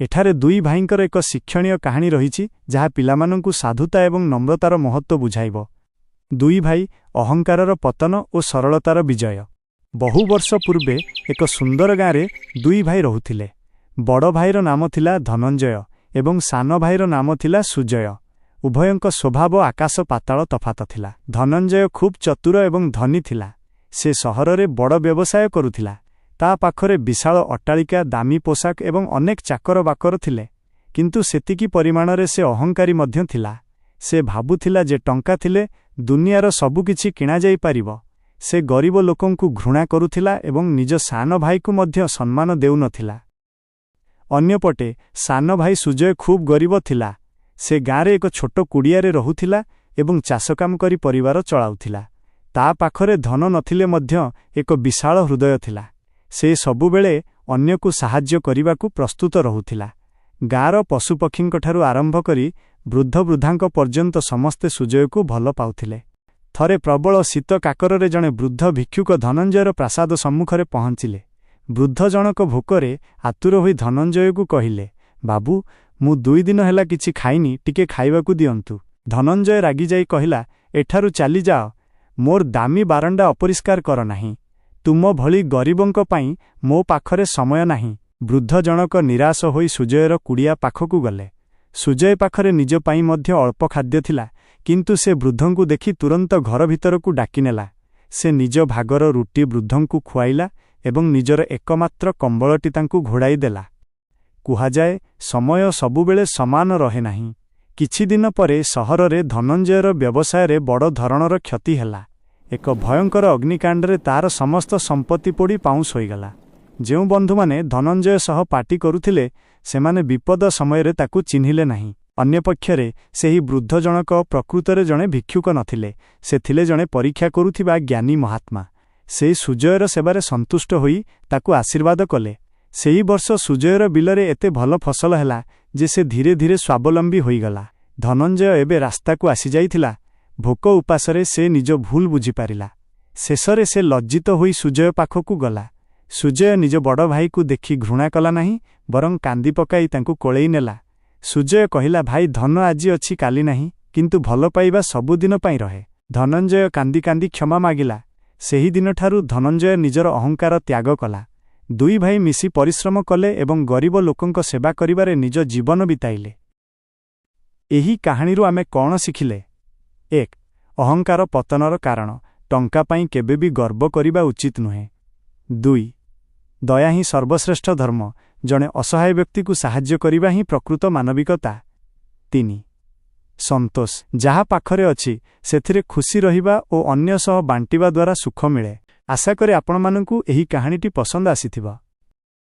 ଏଠାରେ ଦୁଇ ଭାଇଙ୍କର ଏକ ଶିକ୍ଷଣୀୟ କାହାଣୀ ରହିଛି, ଯାହା ପିଲାମାନଙ୍କୁ ସାଧୁତା ଏବଂ ନମ୍ରତାର ମହତ୍ତ୍ୱ ବୁଝାଇବ। ଦୁଇ ଭାଇ, ଅହଙ୍କାରର ପତନ ଓ ସରଳତାର ବିଜୟ। ବହୁ ବର୍ଷ ପୂର୍ବେ ଏକ ସୁନ୍ଦର ଗାଁରେ ଦୁଇ ଭାଇ ରହୁଥିଲେ। ବଡ଼ ଭାଇର ନାମ ଥିଲା ଧନଞ୍ଜୟ ଏବଂ ସାନ ଭାଇର ନାମ ଥିଲା ସୁଜୟ। ଉଭୟଙ୍କ ସ୍ୱଭାବ ଆକାଶ ପାତାଳ ତଫାତ ଥିଲା। ଧନଞ୍ଜୟ ଖୁବ୍ ଚତୁର ଏବଂ ଧନୀ ଥିଲା। ସେ ସହରରେ ବଡ଼ ବ୍ୟବସାୟ କରୁଥିଲା। ତା ପାଖରେ ବିଶାଳ ଅଟ୍ଟାଳିକା, ଦାମୀ ପୋଷାକ ଏବଂ ଅନେକ ଚାକର ବାକର ଥିଲେ। କିନ୍ତୁ ସେତିକି ପରିମାଣରେ ସେ ଅହଙ୍କାରୀ ମଧ୍ୟ ଥିଲା। ସେ ଭାବୁଥିଲା ଯେ ଟଙ୍କା ଥିଲେ ଦୁନିଆର ସବୁକିଛି କିଣାଯାଇପାରିବ। ସେ ଗରିବ ଲୋକଙ୍କୁ ଘୃଣା କରୁଥିଲା ଏବଂ ନିଜ ସାନ ଭାଇକୁ ମଧ୍ୟ ସମ୍ମାନ ଦେଉନଥିଲା। ଅନ୍ୟପଟେ ସାନ ଭାଇ ସୁଜୟ ଖୁବ୍ ଗରିବ ଥିଲା। ସେ ଗାଁରେ ଏକ ଛୋଟ କୁଡ଼ିଆରେ ରହୁଥିଲା ଏବଂ ଚାଷକାମ କରି ପରିବାର ଚଳାଉଥିଲା। ତା ପାଖରେ ଧନ ନଥିଲେ ମଧ୍ୟ ଏକ ବିଶାଳ ହୃଦୟ ଥିଲା। ସେ ସବୁବେଳେ ଅନ୍ୟକୁ ସାହାଯ୍ୟ କରିବାକୁ ପ୍ରସ୍ତୁତ ରହୁଥିଲା। ଗାଁର ପଶୁପକ୍ଷୀଙ୍କଠାରୁ ଆରମ୍ଭ କରି ବୃଦ୍ଧବୃଦ୍ଧାଙ୍କ ପର୍ଯ୍ୟନ୍ତ ସମସ୍ତେ ସୁଜୟକୁ ଭଲ ପାଉଥିଲେ। ଥରେ ପ୍ରବଳ ଶୀତ କାକରରେ ଜଣେ ବୃଦ୍ଧ ଭିକ୍ଷୁକ ଧନଞ୍ଜୟର ପ୍ରାସାଦ ସମ୍ମୁଖରେ ପହଞ୍ଚିଲେ। ବୃଦ୍ଧ ଜଣକ ଭୋକରେ ଆତୁର ହୋଇ ଧନଞ୍ଜୟକୁ କହିଲେ, "ବାବୁ, ମୁଁ 2 ଦିନ ହେଲା କିଛି ଖାଇନି, ଟିକେ ଖାଇବାକୁ ଦିଅନ୍ତୁ।" ଧନଞ୍ଜୟ ରାଗିଯାଇ କହିଲା, "ଏଠାରୁ ଚାଲିଯାଅ। ମୋର ଦାମୀ ବାରଣ୍ଡା ଅପରିଷ୍କାର କର ନାହିଁ। ତୁମ ଭଳି ଗରିବଙ୍କ ପାଇଁ ମୋ ପାଖରେ ସମୟ ନାହିଁ।" ବୃଦ୍ଧ ଜଣକ ନିରାଶ ହୋଇ ସୁଜୟର କୁଡ଼ିଆ ପାଖକୁ ଗଲେ। ସୁଜୟ ପାଖରେ ନିଜ ପାଇଁ ମଧ୍ୟ ଅଳ୍ପ ଖାଦ୍ୟ ଥିଲା, କିନ୍ତୁ ସେ ବୃଦ୍ଧଙ୍କୁ ଦେଖି ତୁରନ୍ତ ଘର ଭିତରକୁ ଡାକିନେଲା। ସେ ନିଜ ଭାଗର ରୁଟି ବୃଦ୍ଧଙ୍କୁ ଖୁଆଇଲା ଏବଂ ନିଜର ଏକମାତ୍ର କମ୍ବଳଟି ତାଙ୍କୁ ଘୋଡ଼ାଇ ଦେଲା। କୁହାଯାଏ, ସମୟ ସବୁବେଳେ ସମାନ ରହେ ନାହିଁ। କିଛିଦିନ ପରେ ସହରରେ ଧନଞ୍ଜୟର ବ୍ୟବସାୟରେ ବଡ଼ ଧରଣର କ୍ଷତି ହେଲା। ଏକ ଭୟଙ୍କର ଅଗ୍ନିକାଣ୍ଡରେ ତାର ସମସ୍ତ ସମ୍ପତ୍ତି ପୋଡ଼ି ପାଉଁଶ ହୋଇଗଲା। ଯେଉଁ ବନ୍ଧୁମାନେ ଧନଞ୍ଜୟ ସହ ପାଟି କରୁଥିଲେ, ସେମାନେ ବିପଦ ସମୟରେ ତାକୁ ଚିହ୍ନିଲେ ନାହିଁ। ଅନ୍ୟପକ୍ଷରେ ସେହି ବୃଦ୍ଧ ଜଣକ ପ୍ରକୃତରେ ଜଣେ ଭିକ୍ଷୁକ ନଥିଲେ। ସେ ଥିଲେ ଜଣେ ପରୀକ୍ଷା କରୁଥିବା ଜ୍ଞାନୀ ମହାତ୍ମା। ସେ ସୁଜୟର ସେବାରେ ସନ୍ତୁଷ୍ଟ ହୋଇ ତାକୁ ଆଶୀର୍ବାଦ କଲେ। ସେହି ବର୍ଷ ସୁଜୟର ବିଲରେ ଏତେ ଭଲ ଫସଲ ହେଲା ଯେ ସେ ଧୀରେ ଧୀରେ ସ୍ୱାବଲମ୍ବୀ ହୋଇଗଲା। ଧନଞ୍ଜୟ ଏବେ ରାସ୍ତାକୁ ଆସିଯାଇଥିଲା। ଭୋକ ଉପାସରେ ସେ ନିଜ ଭୁଲ ବୁଝିପାରିଲା। ଶେଷରେ ସେ ଲଜ୍ଜିତ ହୋଇ ସୁଜୟ ପାଖକୁ ଗଲା। ସୁଜୟ ନିଜ ବଡ଼ ଭାଇକୁ ଦେଖି ଘୃଣା କଲା ନାହିଁ, ବରଂ କାନ୍ଦି ପକାଇ ତାଙ୍କୁ କୋଳେଇ ନେଲା। ସୁଜୟ କହିଲା, "ଭାଇ, ଧନ ଆଜି ଅଛି, କାଲି ନାହିଁ, କିନ୍ତୁ ଭଲ ପାଇବା ସବୁଦିନ ପାଇଁ ରହେ।" ଧନଞ୍ଜୟ କାନ୍ଦି କାନ୍ଦି କ୍ଷମା ମାଗିଲା। ସେହିଦିନଠାରୁ ଧନଞ୍ଜୟ ନିଜର ଅହଙ୍କାର ତ୍ୟାଗ କଲା। ଦୁଇ ଭାଇ ମିଶି ପରିଶ୍ରମ କଲେ ଏବଂ ଗରିବ ଲୋକଙ୍କ ସେବା କରିବାରେ ନିଜ ଜୀବନ ବିତାଇଲେ। ଏହି କାହାଣୀରୁ ଆମେ କ'ଣ ଶିଖିଲେ? 1, ଅହଙ୍କାର ପତନର କାରଣ। ଟଙ୍କା ପାଇଁ କେବେ ବି ଗର୍ବ କରିବା ଉଚିତ ନୁହେଁ। 2, ଦୟା ହିଁ ସର୍ବଶ୍ରେଷ୍ଠ ଧର୍ମ। ଜଣେ ଅସହାୟ ବ୍ୟକ୍ତିକୁ ସାହାଯ୍ୟ କରିବା ହିଁ ପ୍ରକୃତ ମାନବିକତା। 3, ସନ୍ତୋଷ। ଯାହା ପାଖରେ ଅଛି, ସେଥିରେ ଖୁସି ରହିବା ଓ ଅନ୍ୟ ସହ ବାଣ୍ଟିବା ଦ୍ୱାରା ସୁଖ ମିଳେ। ଆଶା କରେ ଆପଣମାନଙ୍କୁ ଏହି କାହାଣୀଟି ପସନ୍ଦ ଆସିଥିବ।